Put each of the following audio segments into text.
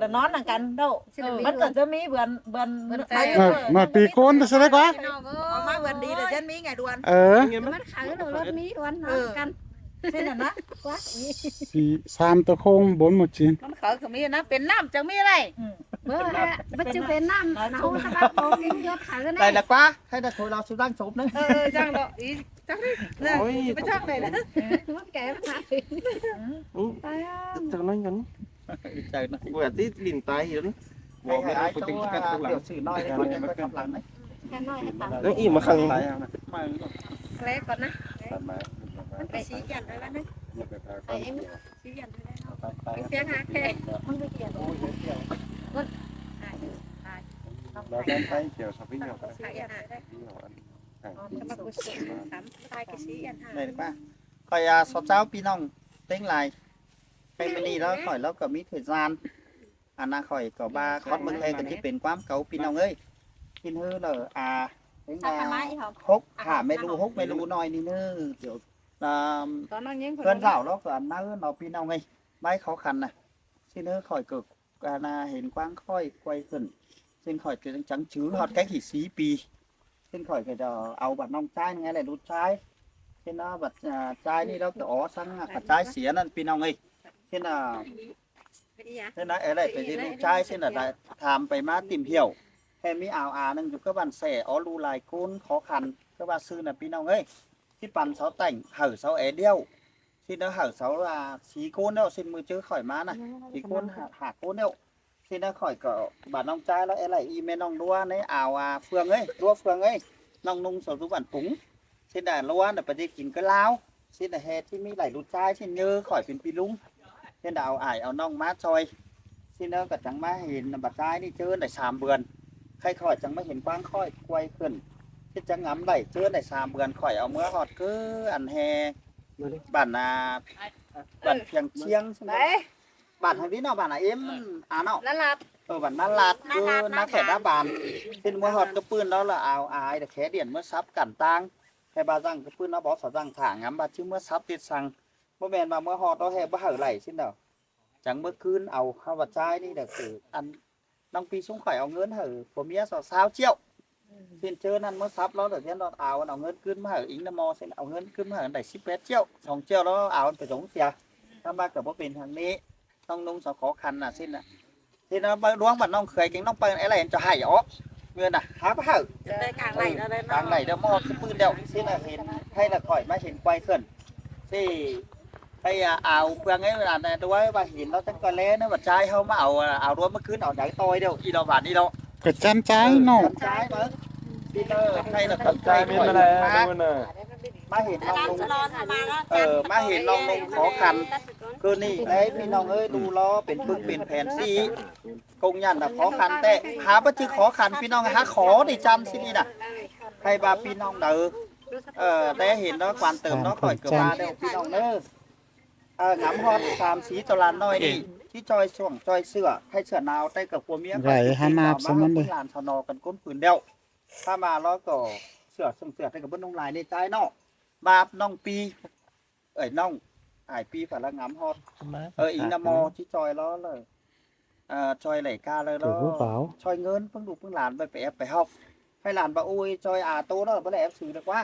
ລະນອນນຳກັນໂດ. ເອີ ມັນກໍຈະມີເບືອນ ເບືອນ ເບືອນ ເອີ ມາປີໂກນໄປຊະໄດ້ກວ່າ ອອກມາເບືອນດີ ແລ້ວຈະມີໄງດ່ວນ. ເອີ ມັນຂາຍໂດ ລົດມີດ່ວນ ເອີ ນອນກັນ ເຊັ່ນນັ້ນນະ ກວ່າ ສີ່ ສາມ ຕະໂຄງບົນໝົດຈີນ ມັນຂາຍກໍມີນະ ເປັນນ້ຳຈັ່ງມີໄດ້. ອືມ ເບິ່ງແຫຼະ ມັນຈະເປັນນ້ຳ ເຮົາສາມາດໂຕກິນຢອດຂາຍໄດ້ ໄດ້ລະກວ່າ ໃຫ້ໄດ້ຖ້ວຍລາວສຸດັງສົບນະ. ເອີ ຈັ່ງເນາະ ອີ ຈັກນີ້ນະ ໂອ້ຍ ໄປຈັກໄດ້ນະ ມັນແກ່ມັນຫາ ອືມ ເຈົ້ານັ້ນກັນ ໃຈນະ ບໍ່ຕິດຫຼິ້ນຕາຍຢູ່ນີ້ ບໍ່ ບໍ່ໄດ້ໄປເປັນກັນ ດຽວຊື້ນ້ອຍໄປກັບຫຼັງນະ ນ້ອຍ ອີ່ມາຂ້າງ ແລກກ່ອນນະ ມັນເປັນສີຫຍັງໄດ້ລະນະ ສີຫຍັງໄດ້ເນາະ ເປັນຫາແຂກ ມັນໄປກ່ຽວ ມັນໄປກ່ຽວ ລາວໄປກ່ຽວຊອບປິງເນາະ ໄດ້ ໄດ້ ຂ້ອຍ ອາ ສອງເຈົ້າພີ່ນ້ອງເຕັງຫຼາຍ ໄປມື້ນີ້ລາວຂ້ອຍລາວກໍມີຖ້ວຍຈານ ອັນນະ ຂ້ອຍກໍວ່າຄອດເມືອງແພກໍຊິເປັນຄວາມເກົ່າພີ່ນ້ອງເອີຍ ກິນເຮີເລີ ອາ ເຕັງແລ້ວ ຫົກ ຫ້າແມ່ລູກ ຫົກແມ່ລູກນ້ອຍນີ້ເນີ ດຽວ ອາ ເພື່ອນລາວລາວກໍອັນນັ້ນເນາະພີ່ນ້ອງເອີຍ ໄມ້ເຂົາຄັນນະ ຊິເນີ ຂ້ອຍກໍ ກະນາເຫັນກວາງຂ້ອຍກ່ອຍຂຶ້ນ ເຊັ່ນຂ້ອຍກໍຈັ່ງຈື່ຮອດໃກ້ສີ່ປີ ເຊັ່ນຂ້ອຍກໍຈະເອົາບັດນ້ອງຊາຍນີ້ແຫຼະ ລູກຊາຍ ເຊັ່ນວ່າບັດ ອາ ຊາຍນີ້ລາວກໍອໍສັງກະຈາຍເສຍນັ້ນພີ່ນ້ອງເອີຍ ເຊັ່ນ ອາ ເຊັ່ນນະ ເອີ ໄດ້ໄປເຮັດລູກຊາຍ ເຊັ່ນນະ ຖາມໄປມາຕິ່ມຫ່ຽວ ແທ້ມີອາວອາໜຶ່ງຢູ່ກັບບ້ານແຊ ອໍ ລູກຫຼາຍຄົນຂໍຄັນ ຄືວ່າຊື່ນະພີ່ນ້ອງເອີຍ ທີ່ປັນເສົາແຕ່ງ ເຫີເສົາແອດຽວ ຊິໄດ້ເຫີເສົາ ອາ ສີ່ຄົນແລ້ວ ຊິນມື້ເຈີຂ້ອຍມານະ ສີ່ຄົນ ຫ້າ ຫ້າຄົນແລ້ວ ຊິໄດ້ຂ້ອຍກໍບາດນ້ອງຈາຍແລ້ວ ແອໄລອີແມ່ນ້ອງດັວໃນອ່າວ ອາ ເຟືອງເອີຍ ດັວເຟືອງເອີຍ ນ້ອງນຸ່ງສາວສຸວັນປຸງ ຊິໄດ້ລົວນໄປໄດ້ກິນກັບລາວ ຊິໄດ້ແຮ່ທີ່ມີຫຼາຍລູກຊາຍ ຊິເຍີຂ້ອຍເປັນປີລຸງ ຊິໄດ້ເອົາອ້າຍເອົານ້ອງມາຊ່ອຍ ຊິເນີກໍຈັ່ງມາເຫັນບາດຊາຍນີ້ເຈີໄດ້ສາມເດືອນ ໃຄ່ຂ້ອຍຈັ່ງມາເຫັນກວາງຂ້ອຍກ່ອຍຂຶ້ນ ຊິຈັ່ງງາມໄດ້ເຈີໄດ້ສາມເດືອນ ຂ້ອຍເອົາເມືອຮອດຄືອັນແຮ່ ບ້ານນາ ບ້ານພຽງຊຽງ ບ້ານທາງນີ້ເນາະ ບ້ານນາເອັມ ອາເນາະ ນາລາດ ເອີ ບ້ານນາລາດ ນາລາດ ເອີ ນາແຂກນາບານ ເປັນເມືອຮອດກະປືນແລ້ວລະອາວອາຍແຂດຽນເມືອສັບກັນຕ່າງ ໃຫ້ບາດຈັ່ງກະປືນເນາະ ບໍ່ສາວຈັ່ງຖ້າງາມບາດຊິເມືອສັບຕິດສັງ ບໍ່ແມ່ນວ່າເມືອຮອດແລ້ວແຮ່ບໍ່ໃຫ້ໄລ່ຊິນດອກ ຈັ່ງເມືອຄືນເອົາ ເຮົາວ່າຈາຍນີ້ແຫຼະ ຄືອັນ ນ້ອງປີຊຸງຂ້ອຍເອົາເງິນໃຫ້ຜົວເມຍຊາວ ຊາວຈຽວ ອືມ ຊິນເຈີນັ້ນມາສັບລາວ ແລ້ວຊິນລາວເອົາ ເອົາເງິນຄືນມາໃຫ້ອີງນະໝໍ ຊິນເອົາເງິນຄືນມາໃຫ້ໄດ້ສິບແປດຈຽວ ສອງຈຽວລາວເອົາໄປສົ່ງເສຍ ທຳມາກໍບໍ່ເປັນທາງນີ້ ນ້ອງນຸ່ງສາວຂໍຄັນນະ ຊິນນະ ຊິນນະ ລວງບັດນ້ອງເຂີຍເກັ່ງ ນ້ອງເປີນໄອ້ໄລຈະໃຫ້ອອກເງິນນະ ຫາບໍ່ໃຫ້ ຈະໄດ້ກາງໄລ່ແລ້ວ ກາງໄລ່ແລ້ວ ມອດຄືປືນແລ້ວ ຊິນນະ ເຫັນໃຫ້ລະຂ້ອຍມາເຫັນໄກວເກີນ ຊິ ໄປ ອາ ເອົາເຟືອງໃຫ້ເວລານັ້ນດ້ວຍ ວ່າເຫັນລາວຈັ່ງກໍແລນະ ວ່າຈາຍເຮົາມາເອົາ ເອົາລວມມາຄືນ ເອົາໃດຕໍ່ເດີ ອີລາວບາດນີ້ເນາະ ກໍຈຳໃຈເນາະ ຈຳໃຈເນາະ ທີ່ເລີຍໃຫ້ລາວຈຳໃຈ ຂ້ອຍມາ ມາເຫັນນ້ອງນຸ່ງ ເອີ ມາເຫັນນ້ອງນຸ່ງຂໍຄັນ ຄືນີ້ແຫຼະພີ່ນ້ອງເອີຍ ດູລໍເປັນປຶ້ງເປັນແຜ່ນຊີ້ ກົງຍັນນະຂໍຄັນແທ້ ຫາບໍ່ຈື່ຂໍຄັນ ພີ່ນ້ອງ ຫາຂໍນີ້ຈຳຊິນີ້ນະ ໃຫ້ວ່າພີ່ນ້ອງເດີ ເອີ ໄດ້ເຫັນເນາະ ກວານເຕີມເນາະ ຂ້ອຍກໍວ່າແລ້ວ ພີ່ນ້ອງເດີ ເອີ ງາມຮອດສາມສີ່ຕົວຫຼານນ້ອຍນີ້ ທີ່ຈ່ອຍຊ່ວງຈ່ອຍເຊື່ອ ໃຫ້ເສື້ອໜາວ ແຕ່ກໍຜົວເມຍຂ້ອຍ ໃຫຍ່ຫາມາບຊະມັນເດ້ ຫຼານຊະນອກກັນກົ້ນປືນແລ້ວ ຖ້າມາແລ້ວກໍເສື້ອ ສົ່ງເສື້ອ ແຕ່ກໍບໍ່ນຸ່ງຫຼາຍໃນໃຈເນາະ ບາບນ້ອງປີ ເອີຍ ນ້ອງ ອ້າຍປີ ພາລະງາມຮອດ ເອີ ອີນະໝໍ ທີ່ຈ່ອຍແລ້ວ ເອີ ຈ່ອຍໄຫຼກາແລ້ວ ຊ່ອຍເງິນເພິ່ງລູກເພິ່ງຫຼານ ໄປແອບໄປຮອບ ໃຫ້ຫຼານວ່າ ໂອ້ຍ ຈ່ອຍອາໂຕເນາະ ບໍ່ໄດ້ແອບຊື່ດອກວ່າ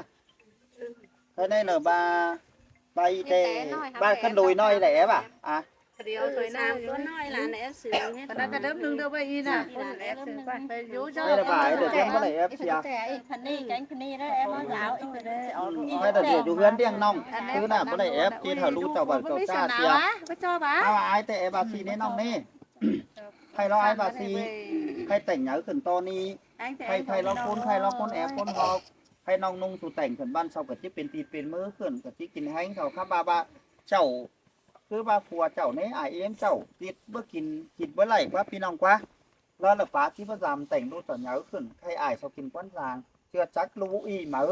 ໃຫ້ໄດ້ເນາະ ບາ ໄປແຕ່ ບາຂຶ້ນໂດຍນ້ອຍໄດ້ແອບອະ ອາ ດຽວສວຍນ້ຳຕົວນ້ອຍຫຼານແອບຊື່ ອັນນັ້ນກໍເດີມໜຶ່ງເດີໄວ້ອີນະ ແອບຊື່ໄປຢູ່ເຈົ້າ ໄດ້ລະບາຍ ດຽວບໍ່ໄດ້ແອບເສຍ ຄັນນີ້ແກງຄັນນີ້ໄດ້ແອບມາສາວອີກ ໄດ້ແຕ່ດຽວຢູ່ເຮືອນລ້ຽງນ້ອງ ຄືນະ ບໍ່ໄດ້ແອບ ທີ່ເຖົ້າລູກເຈົ້າເວົ້າເຈົ້າຈ້າເສຍ ບໍ່ຈ່ອບຫວາ ເອົາອາຍແຕ່ແອບບາຊີແນ່ນ້ອງນີ້ ໃຜລາວອາຍບາຊີ ໃຜແຕ່ງໃຫຍ່ຂຶ້ນຕອນນີ້ ໃຜ ໃຜລາວຄົນ ໃຜລາວຄົນແອບຄົນຮອກ ໃຜນ້ອງນຸ່ງສູ່ແຕ່ງຂຶ້ນບ້ານເຊົ່າ ກໍຊິເປັນຕີນເປັນມືຂຶ້ນ ກໍຊິກິນແຮງເຈົ້າ ຄຳວ່າ ວ່າເຈົ້າ ຄືວ່າຜົວເຈົ້ານີ້ ອາຍເອັມເຈົ້າ ຕິດບໍ່ກິນ ກິນບໍ່ໄຫຼກວ່າ ພີ່ນ້ອງກວ່າ ລາວລະປາທີ່ປະຈຳແຕ່ງລູກເຈົ້າໃຫຍ່ຂຶ້ນ ໃຫ້ອາຍເຈົ້າກິນກວນສາງ ເຊື່ອຈັກລູກອີ່ເໝີ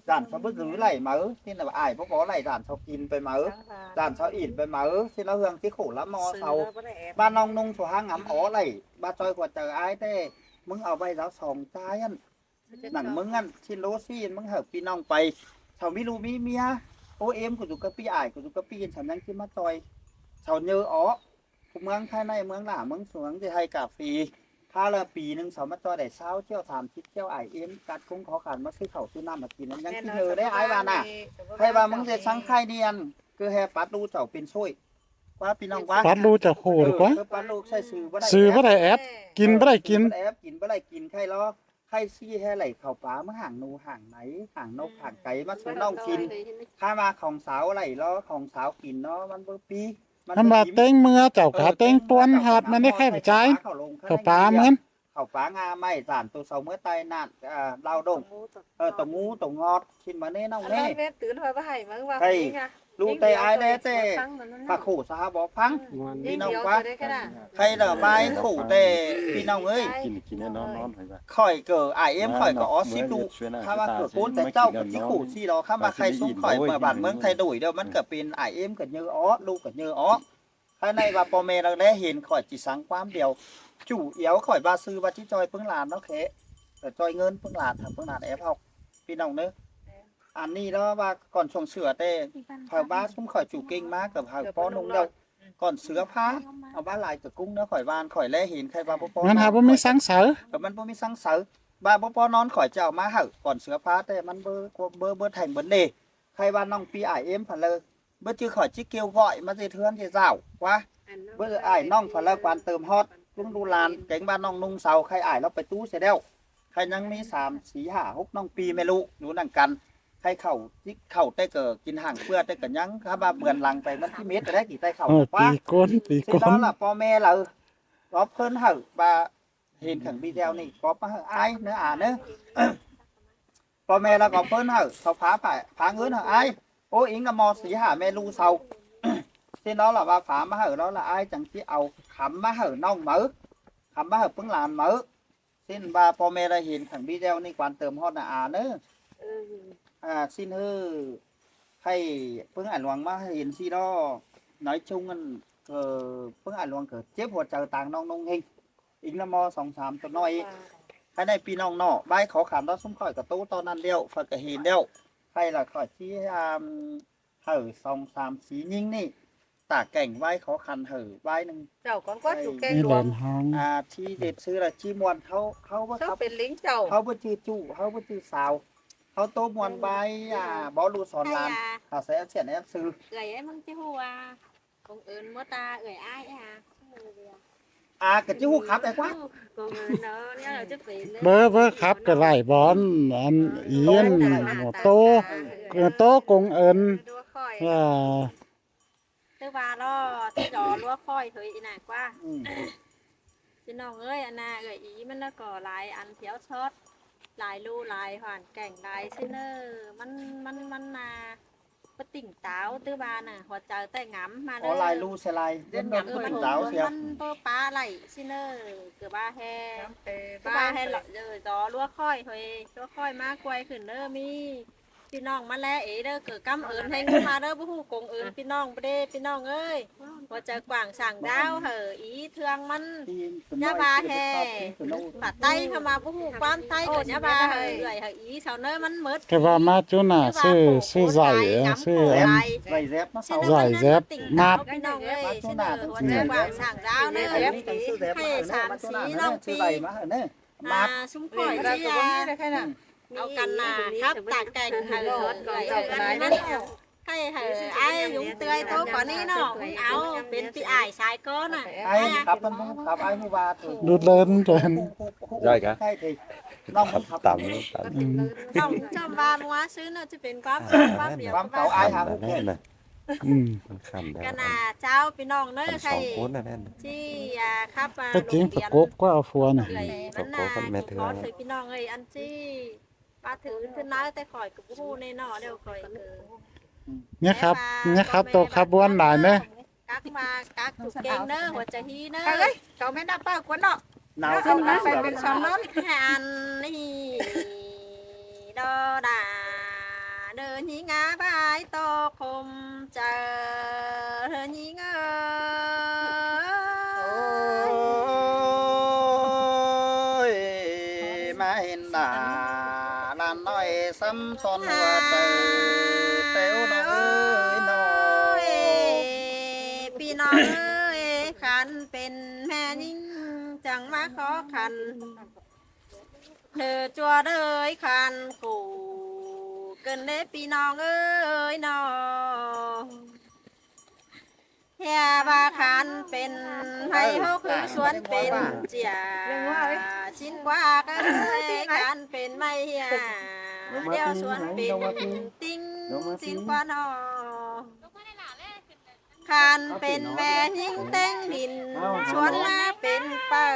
ຫຼານເຈົ້າບໍ່ຈື່ໄຫຼເໝີ ທີ່ນະວ່າອາຍບໍ່ພໍໄຫຼ ຫຼານເຈົ້າກິນໄປເໝີ ຫຼານເຈົ້າອີ່ມໄປເໝີ ທີ່ລະເຮືອງທີ່ໂຄລະໝໍເຊົາ ບ້ານນ້ອງນຸ່ງສຸຫາງາມອໍໄຫຼ ບາດຈ່ອຍຫົວໃຈອາຍແຕ່ ມຶງເອົາໄວ້ລາວສອງຈານ ໜັງມຶງອັນຊິໂລຊີນ ມຶງໃຫ້ພີ່ນ້ອງໄປ ເຂົາມີລູກມີເມຍ ໂອເອັມກູຈຸກະປີ້ອາຍກູຈຸກະປີ້ ເຂົາຍັງຊິມາຈ່ອຍ ເຂົາເຍີອອກ ເມືອງພາຍໃນເມືອງຫຼ້າເມືອງສວງຊິໃຫ້ກາເຟ ຖ້າລະປີໜຶ່ງເຂົາມາຈ່ອຍໄດ້ຊາວກ່ຽວ ສາມສິບກ່ຽວ ອ້າຍເອັມ ກັດກຸງຂໍການມາຊື້ເຂົ້າຊື້ນ້ຳມາກິນ ຍັງກິນເຫີໄດ້ອ້າຍວ່ານະ. ໃຜວ່າມຶງຈະສັງໄຄນີ້ ອັນຄືແຮ່ປັດລູເຈົ້າເປັນໂຊຍ ວ່າພີ່ນ້ອງວ່າ ປັດລູເຈົ້າໂຄດກວ່າ ເອີ ປັດລູໃສ່ຊື່ບໍ່ໄດ້ ຊື່ບໍ່ໄດ້ແອບ ກິນບໍ່ໄດ້ກິນ ກິນບໍ່ໄດ້ກິນ ໃຄ່ລໍ ໃຄ່ຊີ້ແຮ່ໄຫຼເຂົ້າປາ ມາຫາງໜູຫາງໄນ ຫາງນົກຫາງໄກ່ມາສູ່ນ້ອງກິນ. ຖ້າວ່າຂອງສາວໄຫຼລໍຂອງສາວກິນເນາະ ມັນບໍ່ປີ ມັນວ່າເຕັງເມືອເຈົ້າກະເຕັງປວນຮອດ ມັນໄດ້ໃຄ່ຈ່າຍ ເຂົ້າປາເໝືອນ ເຂົ້າປາງາໄມ້ ສານໂຕເຊົາເມືອໃຕ້ນານ ເອີ ລາວດົງ ເອີ ໂຕງູໂຕງອດ ກິນມາແນ່ນ້ອງແນ່ ລູກແຕ່ອ້າຍແດ່ແຕ່ ພະໂຄສະຫາບໍ່ຟັງ ພີ່ນ້ອງວ່າ ໃຄ່ລະບາຍໂຄແຕ່ ພີ່ນ້ອງເອີຍ ຂ້ອຍກໍອ້າຍເອັມ ຂ້ອຍກໍອອດສິບລູກ ຖ້າວ່າເກີດໂພນແຕ່ເຈົ້າກໍຊິໂຄສີ່ລໍ ຄຳວ່າໃຄ່ຊຸມຂ້ອຍເມືອບ້ານເມືອງໄທໂດຍ ດຽວມັນກໍເປັນອ້າຍເອັມກໍເຍີອອກ ລູກກໍເຍີອອກ. ພາຍໃນວ່າພໍ່ແມ່ລາວແລເຫັນຂ້ອຍຊິສັງຄວາມດຽວ ຈູ່ອຽວຂ້ອຍວ່າຊື່ວ່າຈິຈ່ອຍປຶ້ງຫຼານເນາະແຂ ກໍຈ່ອຍເງິນປຶ້ງຫຼານ ຫາປຶ້ງຫຼານແອບເຮົາ ພີ່ນ້ອງເດີ. ອັນນີ້ລະວ່າກ່ອນຊ່ວງເສືອແຕ່ ເຜົາບ້າຊຸມຂ້ອຍຈູ່ເກັ່ງມາກໍເຜົາປໍນຸ່ງແລ້ວ ກ່ອນເສືອພາ ເອົາບ້າຫຼາຍກໍກຸ້ງເນາະ ຂ້ອຍວ່ານ ຂ້ອຍແລເຫັນ ໃຄ່ວ່າບໍ່ພໍ ມັນຫາບໍ່ມີສັງເສີ ກໍມັນບໍ່ມີສັງເສີ ບ້າບໍ່ພໍນອນ ຂ້ອຍຈະເອົາມາໃຫ້ ກ່ອນເສືອພາ ແຕ່ມັນເບີ ເບີ ເບີແທງເບິດເດ້. ໃຄ່ວ່ານ້ອງປີອ້າຍເອັມພັນເລີ ເບີຈື່ຂ້ອຍຈິກ່ຽວກ້ອຍ ມາຊິເທືອນຊິເຈົ້າ ວ່າ ເບີອ້າຍນ້ອງພັນເລີ ກວານເຕີມຮອດ ລຸງດູຫຼານ ແກງບ້ານນ້ອງນຸ່ງເຊົາ ໃຄ່ອ້າຍລາວໄປຕູ້ເສຍແລ້ວ ໃຄ່ຍັງມີສາມ ສີ່ ຫ້າ ຫົກ ນ້ອງປີແມ່ລູກຢູ່ນຳກັນ ໃຄ່ເຂົ້າຈິກເຂົ້າແຕ່ກໍກິນຫາງເປືອແຕ່ກໍຍັງ ຖ້າວ່າເບືອນຫຼັງໄປມັນຊິເມັດໄດ້ກິນໄດ້ເຂົ້າ ວ່າ ປີກ້ນ ປີກ້ນ ລະພໍ່ແມ່ລາວ ລອບເພິ່ນໃຫ້ວ່າ ເຫັນຂັງວິດີໂອນີ້ ກອບມາໃຫ້ອ້າຍເນີອາເນີ ພໍ່ແມ່ລະກໍເພິ່ນໃຫ້ເຂົາພາ ພາເງິນໃຫ້ອ້າຍ ໂອ ອີງນະໝໍ່ສີ່ຫ້າແມ່ລູກເຊົາ ຊິເນາະລະວ່າພາມາໃຫ້ລະ ລະອ້າຍຈັ່ງຊິເອົາຄຳມາໃຫ້ນ້ອງເໝີ ຄຳມາໃຫ້ປຶ້ງຫຼານເໝີ ຊິນວ່າພໍ່ແມ່ລະເຫັນຂັງວິດີໂອນີ້ ກວານເຕີມຮອດນະອາເນີ ເອີ ອາ ຊິນເຮີ ໃຫ້ປຶ້ງອາຫຼວງມາເຫັນຊິເນາະ ນ້ອຍຊຸງ ອັນ ເອີ ປຶ້ງອາຫຼວງກໍເຈັບຫົວໃຈຕາງນ້ອງນຸ່ງເຮງ ອີກນະໝໍ່ສອງສາມຕົວນ້ອຍ ໃຫ້ໄດ້ພີ່ນ້ອງເນາະ ໄວ້ຂໍຂັນເນາະ ຊຸມຂ້ອຍກໍໂຕຕອນນັ້ນແລ້ວ ຂ້ອຍກໍເຫັນແລ້ວ ໃຫ້ລະຂ້ອຍຊິ ອາ ໃຫ້ສອງສາມສີ່ຍິງນີ້ ຕາແກ່ງໄວ້ຂໍຂັນໃຫ້ໄວ້ໜຶ່ງ ເຈົ້າກໍກວາດຢູ່ແກງຫຼວງ ອາ ທີ່ເດັດຊື່ລະຈີ່ມ່ວນ ເຮົາ ເຮົາບໍ່ ເຈົ້າເປັນລິງເຈົ້າ ເຮົາບໍ່ຈື່ຈູ້ ເຮົາບໍ່ຈື່ສາວ ເຮົາໂຕມ່ວນໄວ້ ອາ ບໍ່ຮູ້ສອນຫຼານ ອາ ອາໄສອາຊຽນແອບຊື່ ເອື້ອຍ ເອີຍ ມຶງຊິຮູ້ວ່າ ກົງເອີນບໍ່ຕາເອື້ອຍອ້າຍອາ ອາກໍຊິຮູ້ຄັກໄດ້ກວ່າ ກົງເອີນເນາະ ແນວເຮົາຈະເປັນເດີ ເບີ ເບີຄັບກໍໄດ້ບໍ່ ອັນອີນ ໂຕ ເອີ ໂຕກົງເອີນ ເອີ ຄືວ່າເນາະ ທີ່ລໍລົວຂ້ອຍເຮີຍອີນາກວ່າ ອືມ ພີ່ນ້ອງເອີຍ ອັນນ່າເອື້ອຍອີມັນລະກໍຫຼາຍອັນພຽວຊອດ ຫຼາຍລູຫຼາຍຫວານແກ່ງຫຼາຍຊິເນີ ມັນ ມັນ ມັນນ່າ ປະຕິ່ງຕາວ ຫຼືວ່ານະ ຫົວໃຈແຕກງາມມາເດີ ອໍ ຫຼາຍລູໃສ່ຫຼາຍ ເດີນງາມ ເອີ ມັນ ເອີ ມັນເປີປາໄຫຼຊິເນີ ຄືວ່າແຮ່ ຄືວ່າແຮ່ ເອີ ລໍລົວຂ້ອຍເຮີຍ ລົວຂ້ອຍມາກວຍຂຶ້ນເດີ ມີ ພີ່ນ້ອງມາແລເອເດີ ເກີດກຳເອີນແຮງມາເດີ ບໍ່ຮູ້ກົງເອີນ ພີ່ນ້ອງບໍ່ເດ້ ພີ່ນ້ອງເອີຍ ຫົວໃຈກວ້າງສ້າງຍາວ ເຮີຍ ອີເທື່ອງມັນ ຢ່າວ່າແຮ່ ພາໃຕ້ເຂົ້າມາບໍ່ຮູ້ຄວາມໄທ ກໍຢ່າວ່າເຮີຍ ເອື້ອຍເຮີຍ ອີເຊົາເນີ ມັນໝົດ ແຕ່ວ່າມາຈຸໜ້າຊື່ ຊື່ໃຫຍ່ ຊື່ອັນ ໃຫຍ່ແຊບ ມາດ ພີ່ນ້ອງເອີຍ ຊື່ເນີ ຫົວໃຈກວ້າງສ້າງຍາວເນີ ໃຫ້ສາມສີນ້ອງປີ ມາຊຸມຂ້ອຍຊິ ອາ ເອົາກັນນະ ຄັບຕາແກ່ງໃຫ້ເອີຍ ໃຫ້ເອີຍ ໃຫ້ເອີຍ ອ້າຍຍຸງເຕືອຍໂຕກວ່ານີ້ເນາະ ເອົາເປັນພີ່ອ້າຍຊາຍກ່ອນນະ ອ້າຍຄັບ ມັນຮູ້ຄັບ ອ້າຍຮູ້ວ່າ ດູດເລີນ ເລີນ ໄດ້ກະ ນ້ອງຄັບຕາມ ຕາມ ອືມ ນ້ອງຈຳວ່າມື້ວານຊືນເນາະ ຈະເປັນຄວາມ ອ່າ ຄວາມດຽວ ຄວາມເກົ່າ ອ້າຍຫາຮູ້ແກ່ນນະ ອືມ ມັນຄ່ຳແລ້ວ ກະໜ້າເຈົ້າພີ່ນ້ອງເນີ ໃຄ່ ສອງຄົນນັ້ນແຫຼະ ທີ່ ອ່າ ຂັບມາ ກໍຈິງ ໂຮງຮຽນ ປະກົບກວ່າເອົາຜົວນະ ເອື້ອຍມັນນະ ແມ່ເທື່ອ ຂໍໃຫ້ພີ່ນ້ອງເອີຍ ອັນທີ່ວ່າຖືຂຶ້ນມາ ແຕ່ຂ້ອຍກໍບໍ່ຮູ້ແນ່ເນາະ ແລ້ວຂ້ອຍກໍ ເມຍຂັບ ເມຍຂັບໂຕຂັບບ້ວນຫຼາຍເດີ ກັກມາກັກຖືກເກັ່ງເດີ ຫົວໃຈຮີເດີ ເອີຍ ເຈົ້າແມ່ນໜ້າເປົ້າກວນເນາະ ໜາວ ເອົາ ເອົາ ເອົາ ເປັນສອງນອນ ອັນນີ້ ດອດາ ເດີນຫີງາບາຍຕອກຄົມເຈີ ເດີນຫີງເອີຍ ໂອ້ຍ ມາເຫັນໜ້າຫຼານນ້ອຍ ຊ້ຳຊ້ອນຫົວໃຈ ແຕ້ວນ້ອງເອີຍນ້ອງ ພີ່ນ້ອງເອີຍ ຂານ ຈັ່ງມາຂໍຂັນ ເດີຈົວເດີຍຂັນຄູ່ ເກີນເດ້ພີ່ນ້ອງເອີຍເນາະ. ເຮຍວ່າຂັນເປັນໄມ້ຫົກ ຄືສວນເປັນເຈ້ຍ ຊິນກວາກເອີຍ ຂັນເປັນໄມ້ເຮຍ ດຽວສວນເປັນຕິ່ງ ຊິນກວາເນາະ. ຄັນເປັນແມ່ຍິງແຕ່ງດິນ ຊວນມາເປັນເປົ້າ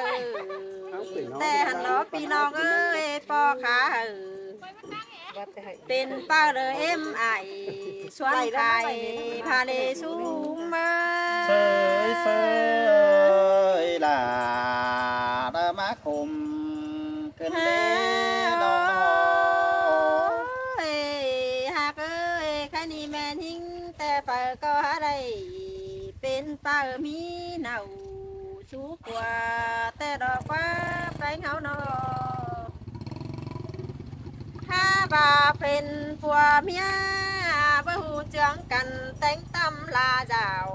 ແຕ່ຫັ້ນເນາະພີ່ນ້ອງເອີຍ ພໍ່ຂ້າເອີຍ ເປັນເປົ້າເດີເອັມໄອ ຊວນຂາຍພາເນຊູມເອີຍ ເຊີຍເຊີຍຫຼ້າ ດາມາຄົມ ເກີນເດ້ນ້ອງເອີຍ ຮັກເອີຍ ໃຄນີ້ແມ່ນຍິງແຕ່ໄປກໍຫາໄດ້ ເປັນປ້າມີເນົ່າສູກວ່າ ແຕ່ດອກວ່າແປງເຮົານອກ ຖ້າວ່າເປັນຜົວເມຍ ບໍ່ຮູ້ເຈື່ອງກັນ ແຕ່ງຕຳລາຈາວ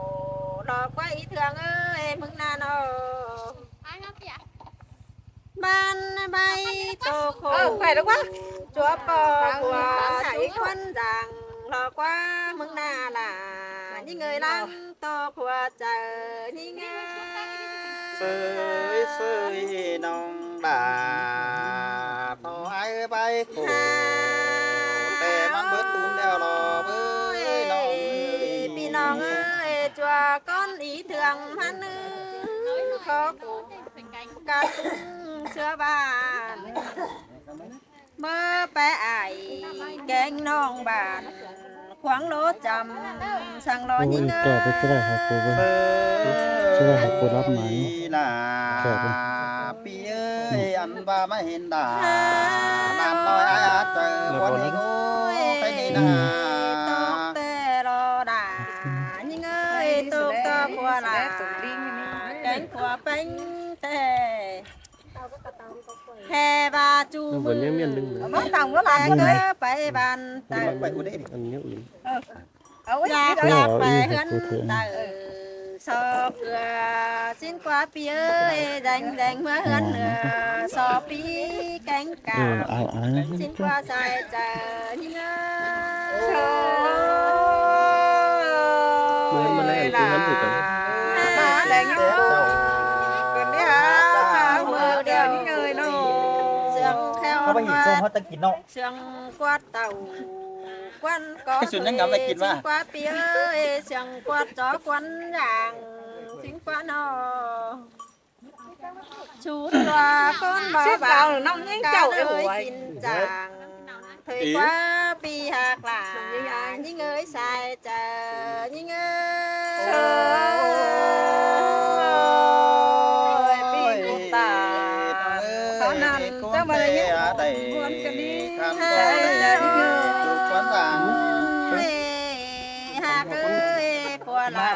ດອກວ່າອີເທື່ອງເອີຍ ມຶງນານອກ. ບ້ານໃບໂຕໂຄ ເອີ ໄປແລ້ວວະ ຈົວປໍກົວຈຸຄວັນດັງ ລອກວ່າເມືອງນາລາ ຍິງເອີຍຫຼັງໂຕຂົວເຈີ ຍິງເອີຍ ເຊີຍເຊີຍນ້ອງຫຼ້າ ພໍ່ອ້າຍໃບໂຄ ແຕ່ມັນເບິດບຸນແລ້ວລອເອີຍ ນ້ອງເອີຍ ພີ່ນ້ອງເອີຍ ຈົວກ່ອນອີເທື່ອງຫັ້ນ ຂໍກຸ ກາດເສືອບ້ານ ເມີໄປອ້າຍແກງນ້ອງບ້ານ ຂວາງໂລຈຳ ສັ່ງລໍຍິງເອີຍ ແກ່ໄປຊິໄດ້ຫາໂກເບິ່ງ ຊິໄດ້ຫາໂກຮັບໝາຍ ແກ່ໄປ ປີເອີຍ ອັນວ່າມາເຫັນດາ ຫຼານນ້ອຍອາຍອາດເຈີ ບໍ່ໄດ້ໂອ້ ໄປນີ້ນາ ຕອກແຕ່ລໍດາ ຍິງເອີຍ ຕົກຕໍ່ຜົວຫຼ້າ ແກງຜົວເປັນແຕ່ ແຄ່ວ່າຈູມື ບໍ່ຕ່າງວ່າຫຼາຍເດີ ໄປບ້ານເຕີ ອັນນີ້ອື່ນ ເອີ ຢາກກັບໄປເຮືອນເຕີ ຊອກເກືອ ຊິນກວ່າປີເອີຍ ແດງໆ ເມືອເຮືອນເໜືອ ຊອກປີແກງກາ ຊິນກວ່າຊາຍເຈີ ຍິງເອີຍ ເອີຍ ມາແລງຄືກັນ ມາແລງຄືກັນ ເດີ ເດີ ຍິງເອີຍເນາະ ເຊື່ອງແຂ້ວ ເຮົາໄປເຫັນໂຕເຮົາຕະກິນເນາະ ເຊື່ອງກວາດເຕົ້າ ກວນກໍ ຊິນກວ່າປີເອີຍ ເຊື່ອງກວາດຈໍກວນຢ່າງ ຊິນກວ່າເນາະ ຊູຕົວຄົນບໍ່ບາງ ນ້ອງຍິງເຈົ້າເອີຍ ກິນຈາງ ເທີຍກວ່າປີຫາກຫຼານ ຍິງເອີຍຊາຍເຈີ ຍິງເອີຍ ເອີຍ ປີຕາ ເທົ່ານັ້ນ ເຈົ້າມາໄດ້ຍິນ ໄດ້ ຄວນກັນດີ ຄວນຫວັງ ເອີຍ ຮັກເອີຍ ຜົວຫຼ້າ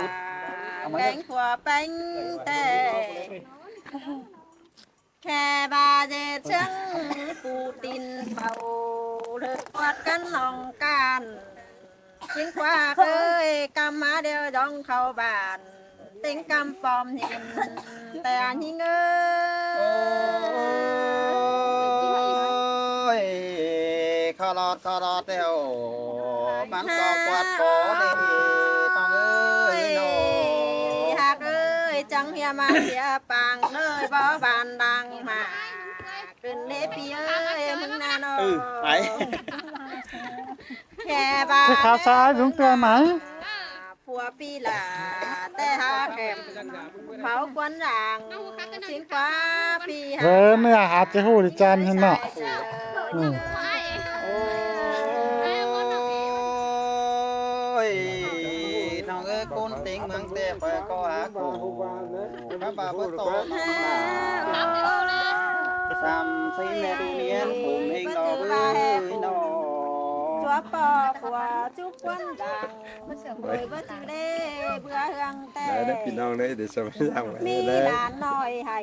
ແກງຜົວແປງແຕ່ ແຄ່ບາເຈັດເຊິ່ງປູຕີນເປົ່າ ເລີກກວາດກັນນ້ອງການ ຊິງກວາເຄີຍກຳມາດຽວຍ່ອງເຂົ້າບ້ານ ເຕັງກຳປ້ອມຫີນ ແຕ່ຍິງເອີຍ ໂອ້ຍ ຂະລອດຂະລອດແລ້ວ ມັນກໍກວາດກໍໄດ້ ນ້ອງເອີຍ ເອີຍ ນ້ອງ ຮັກເອີຍ ຈັ່ງເຮຍມາເສຍປາງເລີຍ ບໍ່ບານດັງມາ ຂຶ້ນເດ້ພີ່ເອີຍ ມຶງນະນ້ອງ ເອີ ໄປ ແຄ່ວ່າ ເສື້ອຂາວສາຍ ລຸງເຕືອນໄໝ ຜົວປີຫຼ້າ ແຕ່ຫາແກ້ມ ເຜົາຄວັນຢ່າງ ຊິງກວາປີຫາ ເອີ ເມື່ອຫາຈະຮູ້ດີຈານຫັ້ນເນາະ ອືມ ໂອ້ຍ ນ້ອງເອີຍ ຄົນເຕັງເມືອງແຕ່ ຂ້ອຍກໍຫາຄູ່ ຂ້າພະເຈົ້ານ້ອງມາ ສາມສີ່ແມ່ຕູມຽນ ຜົມເຮງດອກເອີຍນ້ອງ ຈົວປໍກົວຈຸຄວັນດັງ ເອີຍ ບໍ່ຈື່ເດ້ ເບື່ອເຮືອງແຕ່ ໄດ້ເດີພີ່ນ້ອງເດີ ເດີສະບາຍດີ ມີຫຼານນ້ອຍໃຫ້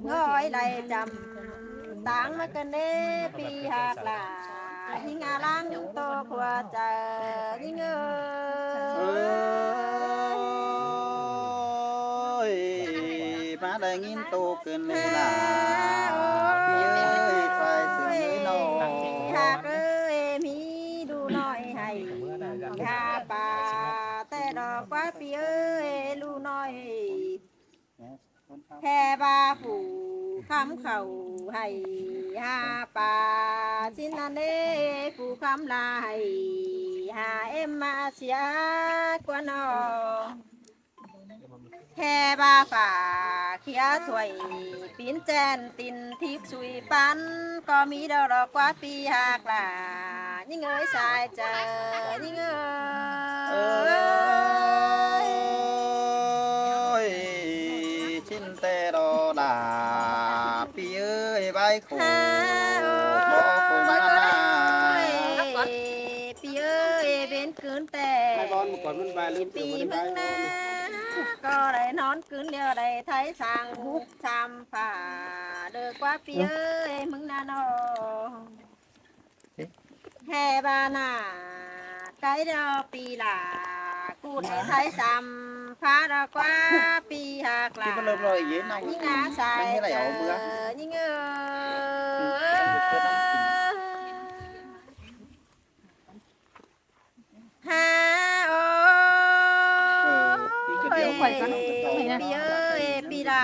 ງອຍໄດ້ຈຳ ຕາງມາເກີນເດ້ ປີຫາກຫຼ້າ ຍິງອາລັງໂຕຂົວເຈີ ຍິງເອີຍ ໂອ້ຍ ມາໄດ້ ຍິນໂຕຂຶ້ນເລີຍລະ ພີ່ເອີຍ ຊາຍເຊື່ອງເອີຍນ້ອງ ຮັກເອີຍ ມີລູກນ້ອຍໃຫ້ຫາປ້າ ແຕ່ດອກວ່າພີ່ເອີຍ ລູກນ້ອຍ ແຕ່ວ່າຜູ້ຄຳເຂົ້າໃຫ້ຫາປ້າ ຊິນນັ້ນເດ ຜູ້ຄຳລາໃຫ້ຫາເອັມມາເສຍກວ່ານ້ອງ ແຕ່ວ່າຝາເຄຍຖ້ວຍ ປິ່ນແຈນຕິນທິບສຸຍປັນ ກໍມີດອກກວ່າປີ້ຮັກຫຼາ ຍິງເອີຍສາຍເຈີ ຍິງເອີຍ ຊິນແຕ່ດອກຫຼາ ປີ້ເອີຍ ໄວ້ໂຄ ຂໍຄົນມາ ປີ້ເອີຍ ເປັນຄືນແຕ່ ໃຫ້ບອນມາກ່ອນ ມັນບາຍລືມ ປີເທື່ອບໍ່ໄດ້ ເມືອງນາ ບາຍ ກໍໄດ້ນອນຄືນດຽວ ໄດ້ໄຖສາງສາມຝາ ເດີກວ່າປີ້ເອີຍ ເມືອງນານ້ອງ ແຫ່ບ້ານນາ ໄກດອກປີ້ຫຼາ ກູໄດ້ໄຖສາມຝາ ດອກກວ່າປີ້ຮັກຫຼາ ຍິງອາສາຍເຈີ ຍິງເອີຍ ຫາໂອ ເອີ ປີ້ເອີຍ ປີ້ຫຼາ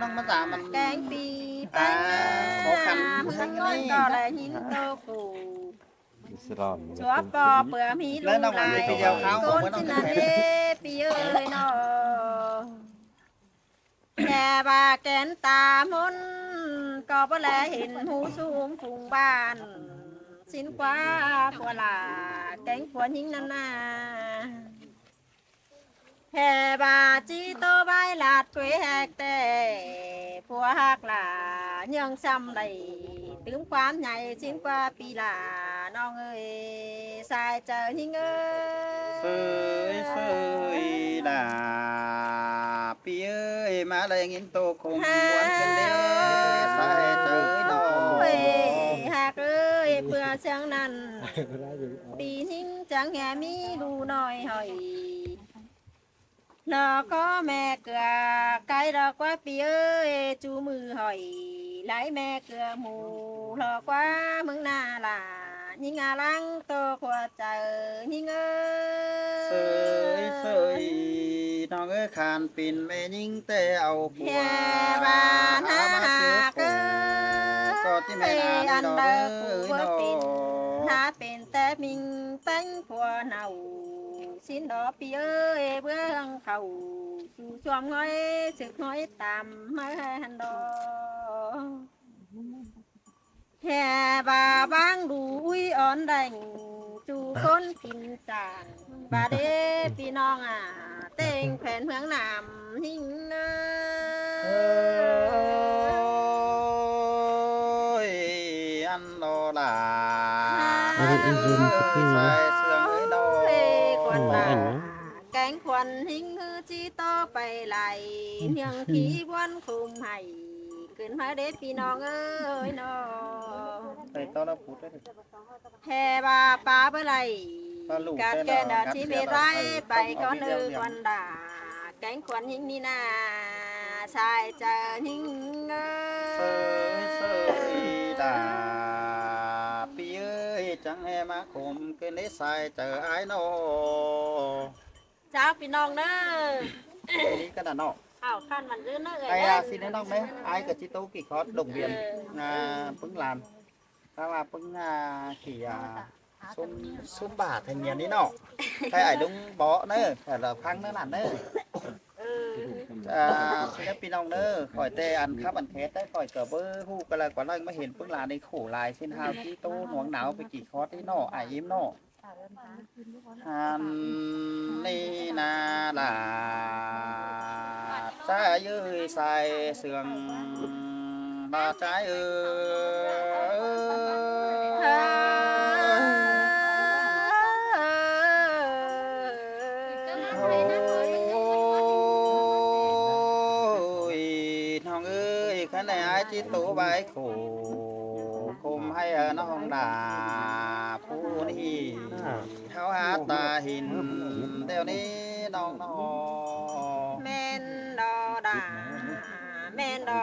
ນ້ອງມາສາມັນ ແກງປີ້ແປ້ງ ອ່າ ຫາ ເມືອງນ້ອຍກໍໄດ້ຍິນໂຕກູ ຊົ່ວປໍເປືອມີລູກຫຼາຍ ຄົນຊິນະເດ ປີ້ເອີຍນ້ອງ ແຕ່ວ່າແກ່ນຕາມົນ ກໍບໍ່ແລເຫັນຫູສູງຝູງບ້ານ ຊິນກວ່າຜົວຫຼ້າ ແກງຜົວຍິງນັ້ນນາ ແຕ່ວ່າຈີໂຕບາຍລາດກວຍແຮກແຕ່ ຜົວຮັກຫຼ້າເຍືອງຊ້ຳໄດ້ ຕື່ມຄວາມໃຫຍ່ຊິນກວ່າປີ້ຫຼ້າ ນ້ອງເອີຍ ສາຍເຈີຍິງເອີຍ ເຊີຍ ເຊີຍ ອີ່ຫຼ້າ ປີ້ເອີຍ ມາແລຍິນໂຕຄົງ ຫວນກັນເດ້ ສາຍເຈີນ້ອງ ເອີຍ ຮັກເອີຍ ເພື່ອເຊິ່ງນັ້ນ ປີຍິງຈັ່ງແຫ່ມີລູກນ້ອຍຫ້ອຍ ລໍຂໍແມ່ເກືອ ໄກດອກກວ່າປີ້ເອີຍ ຈູມືຫ້ອຍ ໄຫຼແມ່ເກືອໝູ່ ລໍກວ່າເມືອງນາຫຼ້າ ຍິງອາລັງໂຕຂົວເຈີ ຍິງເອີຍ ເຊີຍ ເຊີຍ ນ້ອງເອີຍ ຄັນເປັນແມ່ຍິງແຕ່ເອົາຜົວ ແຕ່ວ່ານາຫາກເອີຍ ກໍທີ່ແມ່ນອັນເດີຜູ້ເປັນ ຖ້າເປັນແຕ່ມິງແປ້ງຜົວເນົ່າ ຊິນດອກປີ້ເອີຍ ເບື້ອງເຂົ້າສູ່ຊ່ວມງອຍ ສືບຫອຍຕາມມາຫັ້ນດອກ ແຫ່ວ່າວາງດູອຸຍອ່ອນແດງ ສູ່ຄົນກິນຈານ ບາດເດພີ່ນ້ອງອາ ເຕັງແຂວນເມືອງນ້ຳຫິງເອີຍ ເອີຍ ອັນລໍຫຼ້າ ເອີຍ ຊາຍເຊື່ອງເອີຍນ້ອງ ເອີຍ ຂວັນຫຼ້າ ແກງຂວັນຫິງ ຄືຈີໂຕໄປໄຫຼ ເນືອງຂີ້ບວນຄຸມໃຫ້ ຂຶ້ນມາເດ້ພີ່ນ້ອງເອີຍນ້ອງ ໄປຕໍ່ລະພຸດເດີ ແຜ່ວ່າປາບໍ່ໄຫຼ ກາດແກ່ນດາຊິເມໄລ ໄປກ່ອນເດີຄວັນດາ ແກງຂວັນຫິງນີ້ນາ ສາຍເຈີຫິງເອີຍ ເຊີຍ ເຊີຍ ດາ ປີ້ເອີຍ ຈັ່ງແຫ່ມາຂົມ ຄືນໃນສາຍເຈີອ້າຍນ້ອງ ເຈົ້າພີ່ນ້ອງເດີ ນີ້ກະນະເນາະ ເອົາ ຂັ້ນມັນອື່ນເນາະເອີຍ ອ້າຍ ຊິແນະນ້ອງເດ້ ອ້າຍກະຊິໂຕກີ່ຄອດດົງວຽນ ເອີ ອ່າ ປຶ້ງຫຼານ ຖ້າວ່າປຶ້ງ ອ່າ ຂີ່ ອ່າ ຊຸມ ຊຸມບາດໃຫ້ເມຍນີ້ເນາະ ໃຫ້ອ້າຍລຸງເບາະເນີ ແລ້ວຟັງເນີຫຼານເນີ ເອີ ອ່າ ສິລະປິນນ້ອງເນີ ຂ້ອຍແຕ່ອັນຄັບອັນແຄດໄດ້ ຂ້ອຍກະບໍ່ຮູ້ກະລະກວ່າໄລ່ມາເຫັນປຶ້ງຫຼານໃນໂຂຫຼາຍເຊັ່ນຮາວທີ່ໂຕໜວງໜາວໄປກີ່ຄອດນີ້ເນາະ ອ້າຍອີມເນາະ. ຫັ້ນນີ້ນາຫຼ້າ ຊາຍເອີຍ ຊາຍເຊື່ອງ ລະຊາຍເອີຍ ໂອ້ຍ ນ້ອງເອີຍ ຄັນໃດອ້າຍຈິໂຕໄວໂຄ ຄົມໃຫ້ນ້ອງດາຜູ້ນີ້ ເຮົາຫາຕາເຫັນແນວນີ້ນ້ອງເນາະ ແມ່ນດອດາ ແ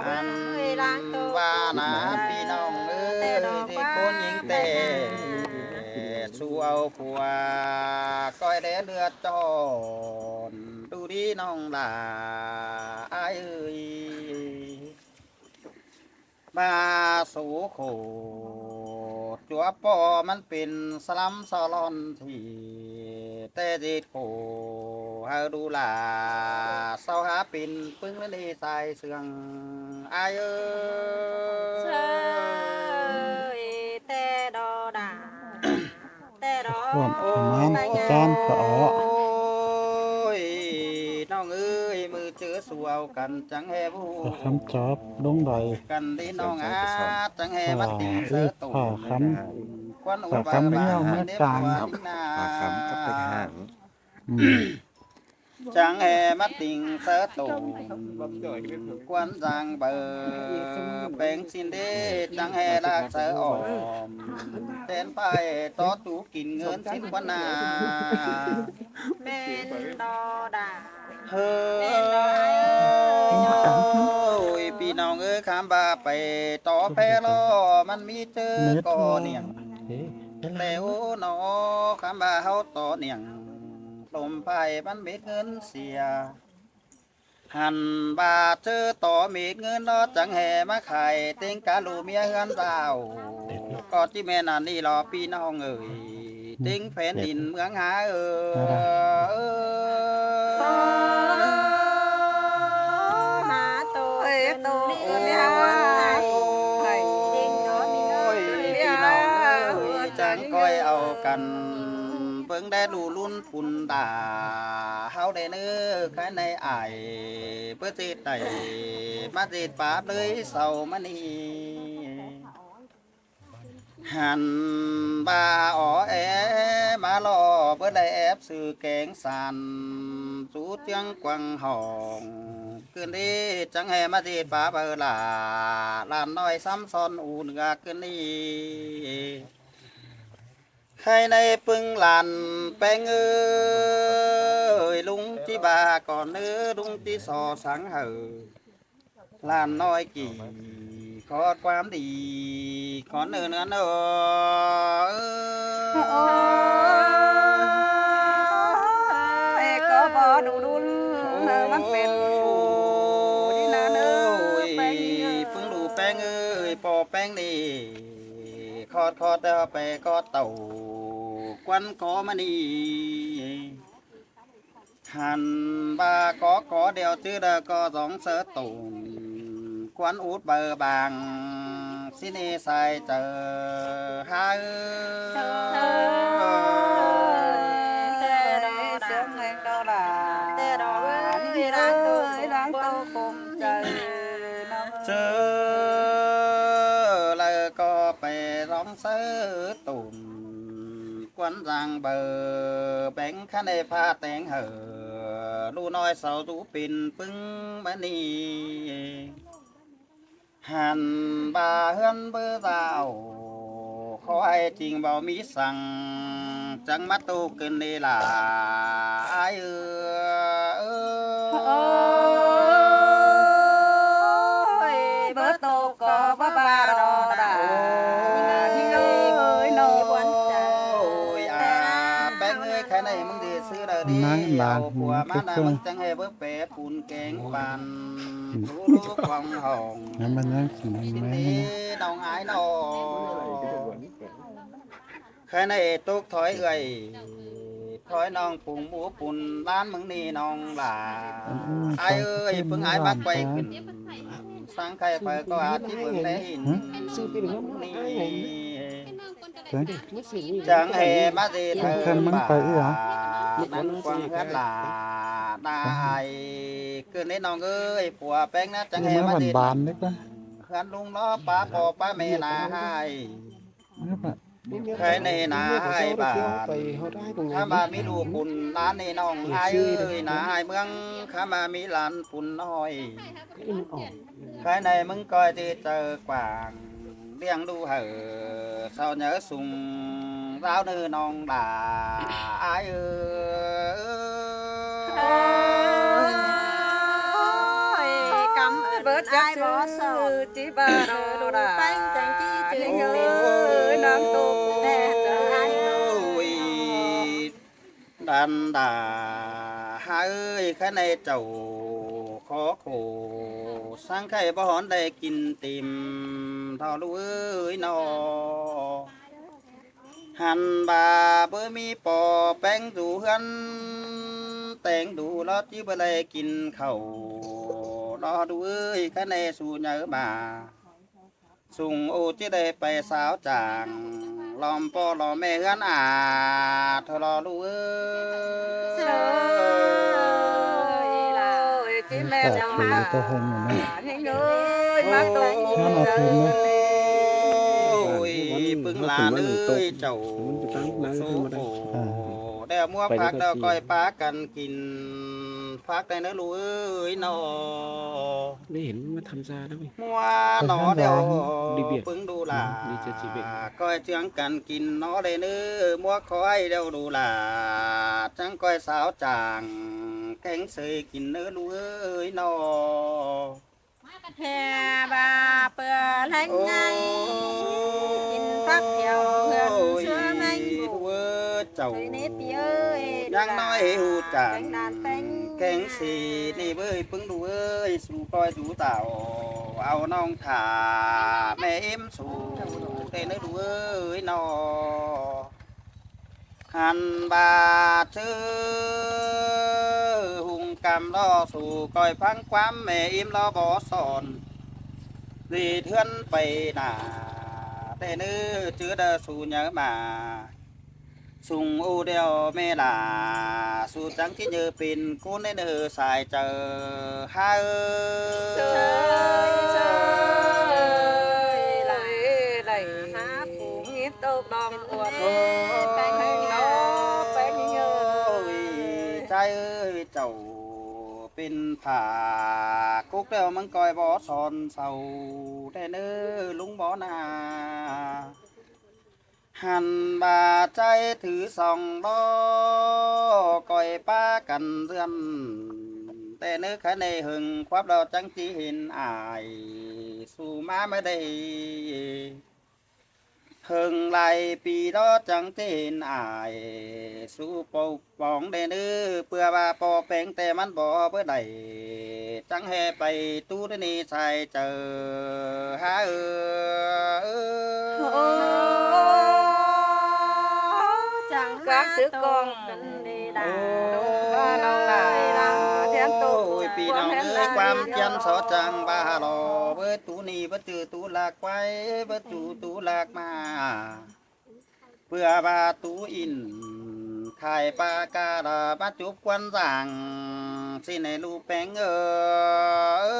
ອັນວ່ານະພີ່ນ້ອງເອີຍ ເດັກຜູ້ຍິງແຕ່ສູ່ເອົາຜົວ ກ້ອຍແດ່ເລືອດຈອນ ດູດີນ້ອງຫຼ້າອ້າຍເອີຍ. ມາໂສໂຄດຈົວປໍ ມັນເປັນສະລຳສະຫຼອນທີ່ແຕ່ເຈັດໂຄ ເຮົາດູຫຼ້າເຊົາຫາເປັນປຶ້ງເລີຍສາຍເຊື່ອງອ້າຍເອີຍ ເຊີຍແຕ່ດໍດາ ແຕ່ດອ ພວກປະມານຈານກະອອກ ໂອ້ຍ ນ້ອງເອີຍ ມື້ເຈີສູ່ເອົາກັນ ຈັ່ງແຮ່ຮູ້ຄຳຕອບລົງໄດ້ກັນເດ້ນ້ອງອາ ຈັ່ງແຮ່ມາຕິງເຊີໂຕ ພາຄຳ ຄວັນອຸບາບານໃນຜົວນາ ພາຄຳກັບໄປຫາງ ອືມ ຈັ່ງແຫ່ມາຕິງເສີໂຕນ ຄວັນຈາງເບີແປງສິນເດ ຈັ່ງແຫ່ລາກເສີອອມ ແທນໄປຕໍ່ຕູ້ກິນເງິນສິນຄວັນນາ ແມ່ນບໍ່ດາ ເຮີ້ຍ ແມ່ນບໍ່ອ້າຍເອີຍ ໂອ້ຍ ພີ່ນ້ອງເອີຍ ຄຳວ່າໄປຕໍ່ແພລໍ ມັນມີເຈີກໍໜຽງ ແຕ່ໂອ້ໜໍ ຄຳວ່າເຮົາຕໍ່ໜຽງ ລົມໄພມັນເມັດເງິນເສຍ ຫັ້ນວ່າເຈີຕໍ່ເມັດເງິນເນາະ ຈັ່ງແຫ່ມາຂາຍເຕັງກະລູເມຍເຮືອນສາວ ກໍຈິແມ່ນອັນນີ້ລະພີ່ນ້ອງເອີຍ ເຕັງແຜ່ນດິນເມືອງຫາເອີຍ ມາໂຕເອີຍ ໂຕເອີຍ ໂອ້ຍ ພີ່ນ້ອງເອີຍ ຈັ່ງຄ່ອຍເອົາກັນ ເບິ່ງແດ່ດູລຸນ ປຸນຕາເຮົາໄດ້ເນີ ໃຄໃນອາຍ ເປີເຈດໄດ້ມາເຈດປາບເລີຍເຊົາມານີ້ ຫັ້ນວ່າອໍແອມາລໍ ເບີໄດ້ແອບຊື້ແກງສັນ ສູ່ເຈືອງກວາງຫ້ອງ ຄືນດີ ຈັ່ງແຫ່ມາເຈດປາບເບີຫຼ້າ ຫຼານນ້ອຍຊ້ຳຊ້ອນອູເໜືອຄືນດີ ໃຄໃນປຶ້ງຫຼານແປ້ງເອີຍ ລຸງຈິບາກ່ອນເອີ ລຸງຈິສໍສັງເຮີ ຫຼານນ້ອຍກີຂໍຄວາມດີ ຂອນເນີນເອີ ໂອ້ຍ ກໍບໍ່ດູດຸນ ມັນເປັນ ໂອ້ຍ ແປ້ງເອີຍ ປຶ້ງດູແປ້ງເອີຍ ປໍແປ້ງນີ້ ຂອດ ຂອດແຕ່ໄປກໍເຕົາ ຄວັນກໍມານີ້ ຫັ້ນວ່າກໍ ກໍດຽວຈື່ເດີກໍສອງເສີໂຕນ ຄວັນອຸດເບີບາງ ຊິເນສາຍເຈີຫາເອີຍ ເຈີ ແລ້ວກໍໄປລອງ ເສີຕົນ ກວນສ້າງເບີແບ່ງຄັນໃຫ້ພາແຕ່ງເຫີ ລູກນ້ອຍເຊົາຕູເປັນປຶ້ງມະນີ ຫັນວ່າເຮືອນເບີສາວ ຂໍໃຫ້ຈິງເວົ້າມີສັງ ຈັ່ງມາໂຕຂຶ້ນນີ້ລະອ້າຍເອີຍ ເບີໂຕກໍບໍ່ວ່າດອກດາ ໂອ້ຍ ນ້ອງ ໂອ້ຍ ອາ ແປ້ງເອີຍ ແຄ່ໃນມຶງຊິຊື້ໄດ້ດີ ເອົາຜົວມານະ ມຶງຈັ່ງໃຫ້ເບີແປປຸນແກງປັນ ອືມ ຂອງຫ້ອງ ນັ້ນມັນຍັງຊິມີ ນ້ອງອາຍນ້ອງ ໃຄໃນຕົກຖອຍເອື້ອຍ ຖອຍນ້ອງປຸງໝູປຸນ ຫຼານມຶງນີ້ນ້ອງຫຼ້າ ອືມ ອ້າຍເອີຍ ເພິ່ງອ້າຍມາໄກວຂຶ້ນ ສັງໃຄໄປກໍອາດຊິເບິ່ງໄດ້ເຫັນ ຊື້ເປັນເຮືອນ ນີ້ ອ້າຍໃຫຍ່ ຈັ່ງແຫ່ມາຊິເທີງບາ ນັ້ນກວ້າງເຮືອນຫຼ້າ ນາຍ ຄືນໃນນ້ອງເອີຍ ຜົວແປ້ງນະ ຈັ່ງແຫ່ມາຊິບານໆ ເຮືອນລຸງເນາະ ປ້າພໍ່ປ້າແມ່ນາຍ ໃຄໃນນາຍບ້ານ ຖ້າວ່າມີລູກບຸນຫຼານໃນນ້ອງອ້າຍເອີຍ ນາຍເມືອງ ຖ້າວ່າມີຫຼານປຸນນ້ອຍ ໃຄໃນມຶງກໍຊິເຈີກວ້າງ ລ້ຽງດູໃຫ້ເຊົາໃຫຍ່ສູງ ລາວເນີນ້ອງຫຼ້າອ້າຍເອີຍ ໂອ້ຍ ກຳເອີ ເບີດຈັກຊື່ຈິບາດອລາ ແປງຈັງຈີເຈເອີຍ ນ້ຳຕົກແຕ່ຈະໄອ ໂອ້ຍ ດັນດາ ຫາເອີຍ ຄະແນເຈົ້າ ຂໍໂຄ ສັງໄຄບໍ່ຮອນໄດ້ກິນຕິ່ມ ເທົ່າລູກເອີຍນໍ. ຫັນວ່າບໍ່ມີປໍແປງຢູ່ເຮືອນ ແຕງດູລອດຈິບໍ່ໄດ້ກິນເຂົ້າ ລອດູເອີຍ ຄະແນສູ່ໃຫຍ່ມາ ຊຸງໂອຈິໄດ້ໄປສາວຈ້າງ ລ້ອມພໍ່ລ້ອມແມ່ເຮືອນອາດ ລອດູເອີຍ ໂອ້ຍ ພີ່ແມ່ເຈົ້າມາ ເຮັງເອີຍ ມາຕົກ ໂອ້ຍ ປຶງຫຼານເອີຍ ເຈົ້າ ໂຊໂຄ ແລ້ວມົວຜັກແລ້ວຄ່ອຍປາກັນກິນຜັກໄດ້ເນີລູກເອີຍນໍ. ໄດ້ເຫັນວ່າທຳຊາແລ້ວເວີຍ ມົວໜໍແລ້ວ ດີເບຍ ປຶງດູຫຼາ ດີເຈ ຊີເບຍ ຄ່ອຍເຈືອງກັນກິນໜໍໄດ້ເນີ ມົວຄ່ອຍແລ້ວດູຫຼາ ຈັ່ງຄ່ອຍສາວຈ້າງ ແກງເຊີຍກິນເນີລູກເອີຍນໍ. ແຫ່ວ່າເປືອແລງໃຫຍ່ ໂອ້ຍ ກິນຜັກດຽວເພື່ອນເຊື້ອແມງ ລູກເອີຍ ເຈົ້າ ໃສ່ເນຕີເອີຍ ຢ່າງນ້ອຍໃຫ້ຮູ້ຈັກ ແກງນານແປງ ແກງເສນີ້ເວີຍ ປຶງດູເອີຍ ສູ່ກ້ອຍສູ່ເຕົ້າ ເອົານ້ອງຖ້າແມ່ເອັມສູ່ ແຕ່ເນີລູກເອີຍນໍ. ຫັນວ່າເຈີຮຸ່ງກຳລໍສູ່ ຄ່ອຍຟັງຄວາມແມ່ເອັມລໍບໍ່ສອນ ເວດເຮືອນໄປໜ້າ ແຕ່ເນີເຈີເດີສູ່ໃຫຍ່ມາ ຊຸງໂອດຽວແມ່ຫຼ້າ ສູ່ຈັ່ງຊິເຍີເປັນ ໂກນເນີສາຍເຈີ ຫາເອີ ເຊີຍ ເຊີຍ ເອີຍ ຫຼ້າ ເອີຍ ຫຼ້າ ຫາຜູ້ມີຕົກດອງອວດ ໂອ້ຍ ແປງເອີຍ ແປງເອີຍ ໃຈເອີຍ ເຈົ້າເປັນຜ້າ ກຸກແລ້ວມັນກ້ອຍບໍ່ສອນເຊົາ ແຕ່ເນີລຸງບໍ່ນາ. ຫັນວ່າໃຈຖືສອງລໍ້ ກ້ອຍປາກັນເລື່ອນ ແຕ່ເນີຄະເນເຫິງຄວາມລໍຈັ່ງຊິເຫັນອາຍ ສູ່ມາເມື່ອໃດ ເຫິງຫຼາຍປີລໍຈັ່ງຊິເຫັນອາຍ ສູ່ປົກ ປອງແດ່ເດີ ເພື່ອວ່າປໍແປງແຕ່ມັນບໍ່ເບີດໄດ້ ຈັ່ງແຫ່ໄປຕູ້ເດີນີ້ສາຍເຈີ ຫາເອີ ໂອ້ ຈັ່ງມາຕົກກັນເດດາ ໂອ້ຍ ພີ່ນ້ອງເອີຍ ຄວາມຈຽນສໍຈັ່ງວ່າລໍ ເບີດຕູ່ນີ້ ເບີດຈື່ຕູ່ລາກໄວ້ ເບີດຕູ່ຕູ່ລາກມາ ເພື່ອວ່າຕູ່ອິນ ຂາຍປາກາລະມາຈົບຄວນສ້າງ ຊິໃນລູກແປງເອີຍ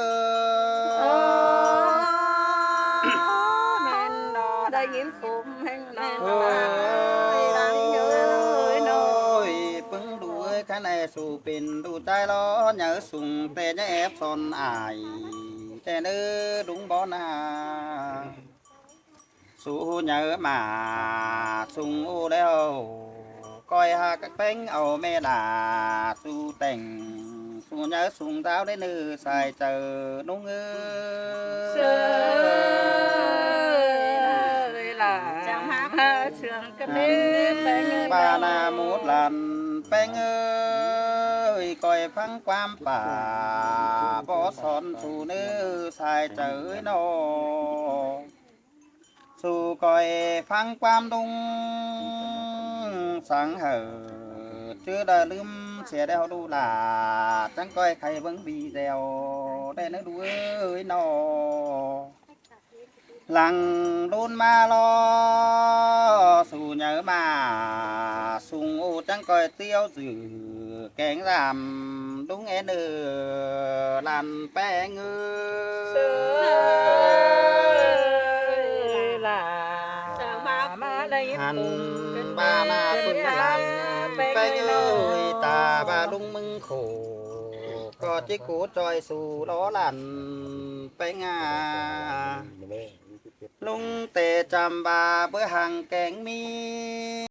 ໂອ້ ແມ່ນດອກ ໄດ້ຍິນຄົມແຮງນອກ ໂອ້ຍ ເອີຍ ໂອ້ຍ ປຶງດູເອີຍ ຄະແນສູ່ເປັນດູໃຈລໍໃຫຍ່ສູງ ແຕ່ຢ່າແອບສອນອາຍ ແຕ່ເນີລຸງບໍ່ນາ. ສູ່ໃຫຍ່ມາ ຊຸງໂອແລ້ວ ກ້ອຍຫາກແປງເອົາແມ່ຫຼ້າ ສູ່ແຕ່ງ ສູ່ໃຫຍ່ສູງດາວໄດ້ເນີສາຍເຈີ ນຸງເອີຍ ເຊີຍ ເອີຍ ຫຼ້າ ຈັ່ງມາເຊື່ອງກັນເດີ ແປງເອີຍ ບານາໝູດຫຼານ ແປງເອີຍ ກ້ອຍຟັງຄວາມປາ ບໍ່ສອນສູ່ເນີສາຍເຈີເອີຍນໍ. ສູ່ກ້ອຍຟັງຄວາມລຸງສັງເຫີ ຈື່ລະລືມເສຍແລ້ວລູກຫຼ້າ ຈັ່ງກ້ອຍໄຂເບິ່ງບີແລ້ວ ແດ່ເນີລູກເອີຍນໍ. ຫຼັງລຸນມາລໍ ສູ່ໃຫຍ່ມາ ຊຸງໂອຈັ່ງກ້ອຍຕຽວຊື່ ແກງລຳລຸງແອນເອີ ຫຼານແປງເອີ ເອີຍ ຫຼ້າ ມາໄດ້ ຫັນວ່າໜ້າປຶງຫຼານແປງເອີຍ ຕາວ່າລຸງມຶງໂຄ ກໍຈິໂກຈ່ອຍສູ່ລໍຫຼານແປງອາ ລຸງແຕ່ຈຳວ່າເບີຫັງແກງມີ